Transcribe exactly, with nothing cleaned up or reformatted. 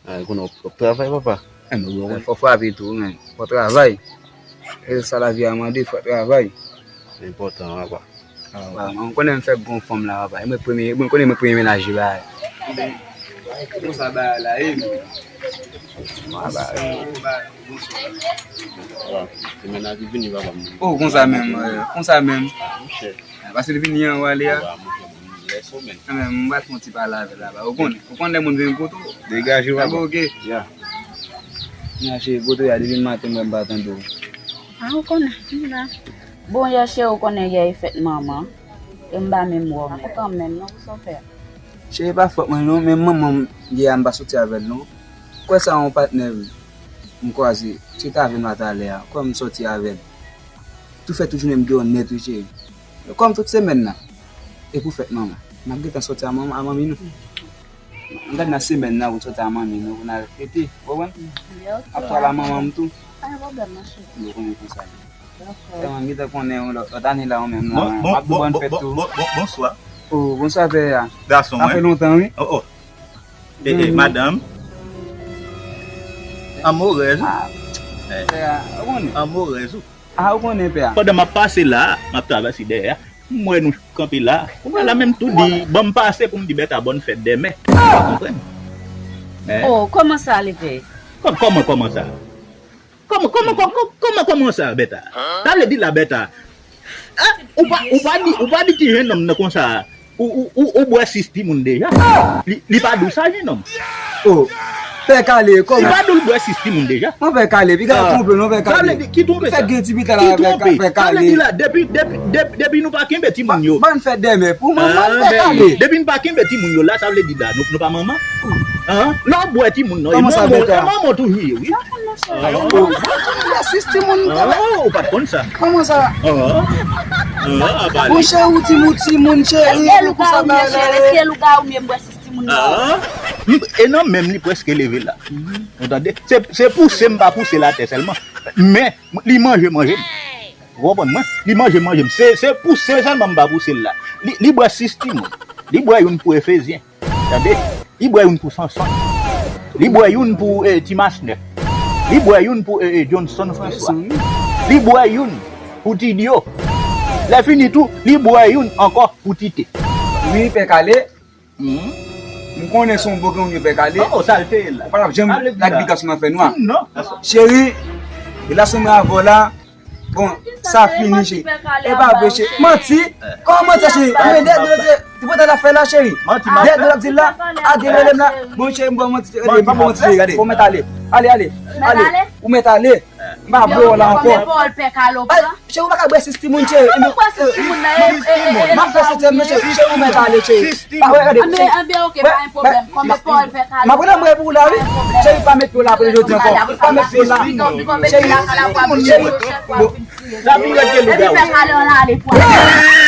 Ah, konnen w ap travay, papa. Fò frape tou, men. Fò travay. E sa lavi a mande, fò travay. Se enpòtan, papa. Mwen konnen m fèk gon fanm la, papa. E mwen premye, mwen konnen mwen premye menaj li, bagay. Konsa bagay la ye, men. Konsa bagay. Se menaj li vini, papa. Oh, konsa menm, konsa menm. Paske li vini an, w ale a. Lè somèn. Mwen menm, mwen pral fè yon ti pale avè l laba. Ou konnen, ou konnen lè moun vin kote w. Degaje w, papa. Oke. Ya. Mwen cheri, kote w ye a, depi maten mwen pa tande w. Ah, ou konnen, m la. Bon, yè cheri, ou konnen yè e fèt manman. E m pa menm wè w, men kanmenm, non, pou sa w fè a. Cheri, pa fòt mwen, non, men manman m, yè a, m pa soti avè l, non. Kwè sa yon patnè m kwaze, se ta avè m la talè a, kwè m soti avè l. Tou fè tout jounen m deyò nèt, wi, cheri. Kòm tout semèn nan, e pou fèt manman. M ap gentan soti a manman, a manmi nou. M gade nan semèn nan pou soti a manmi nou, pou n al fete, ou konprann? Ap pral a manman m tou. Pa gen pwoblèm, mon cheri. Ou konnen konsa. Dakò. Tèlman m gentan konnen, lòt, lòt ane la, ou menm la, m ap di w bòn fèt tou. Bon, bon, bon, bonswa. Oh, bonswa, pè a. Gason mwen. Sa fè lontan, wi. Oh, oh. E, e, madanm. Amorèz ou. Ah, pè a, ou konnen. Amorèz ou. Ah, ou konnen, pè a. Pandan m ap pase la, m ap travèse dèyè a, m wè nou kanpe la. Kounye a la menm tou di, ban m pase pou m di Bèta bòn fèt dèmen. Ou konprann? Oh, kòman sa, Levè? Kòman, kòman sa? Kòman, kòman, kòman, kòman, kòman sa, Bèta? Sa vle di la, Bèta. Ah, ou pa, ou pa di, ou pa di ti jennonm nan konsa. Ou, ou, ou, ou bwè sis timoun deja. Li, li pa di w sa, jennonm. Oh, Pè Kale, kòman? Li pa di w l bwè sis timoun deja. Mwen Pè Kale, piga twonpe non, Pè Kale. Sa vle di, ki twonpe sa? Fè gen ti pita la, Pè Kale. Sa vle di la, depi, depi, depi, depi nou pa kenbe timoun yo. Ban fèt dèmen pou manman, Pè Kale. Depi nou pa kenbe timoun yo la, sa vle di la, nou, nou pa manman. Lè w bwè timoun nan, e manman w toujou ye, wi. Ou pa t konn sa. Kòman sa? Monchè, ou timoun, timoun, cheri, e konsa bagay la ye. Èske lougawou m ye m bwè sis timoun nan? E nan menm li prèske leve la. Ou tande? Se, se pouse m pa pouse l atè sèlman. Men, li manje, manje m. Ou konprann mwen? Li manje, manje m. Se, se pouse sèlman m pa pouse l la. Li, li bwè sis timoun. Li bwè youn pou Efezyen. Tande? Li bwè youn pou Sanson. Li bwè youn pou, eh, Ti Masnè. Li bwè youn pou, eh, eh, Johnson François. Li bwè youn pou Ti Dio. Lè fini tou, li bwè youn ankò pou Tite. Wi, Pè Kale. M konnen se yon bon granmoun yo, Pè Kale. Oh, sa l te ye la. Ou pa t ap janm lage bigasonm nan fè nwa. Non. Cheri, relasyon mwen avè w la, bon, sa fini, cheri. E pa vre, cheri. Manti? Kòman manti, cheri? Ou mete dèyè dlo, ti pwentay la fè la, cheri. Dèyè dlo l ap di la, a, gen rele m la. Bon, cheri, m ba w manti, cheri, pa ba w manti, cheri, gade. Ou mèt ale. Ale, ale, ale. Ou mèt ale. M pa vle w la ankò. Cheri, ou pa ka bwè sis timoun, cheri. Ou bwè sis timoun nan, e, e, e, e, m ap fè setyèm nan, cheri. Cheri, ou mèt ale, cheri. Pa wè, gade. Anben, anben, oke, pa gen pwoblèm. Kòman Pè Kale? M ap rele mwen pou w la, wi. Cheri, pa met pye w la apre jodi ankò. Pa met pye w la. Cheri, cheri, bon. Sa pi rèd ke lougawou. Epi Pè Kale an ale pou ale.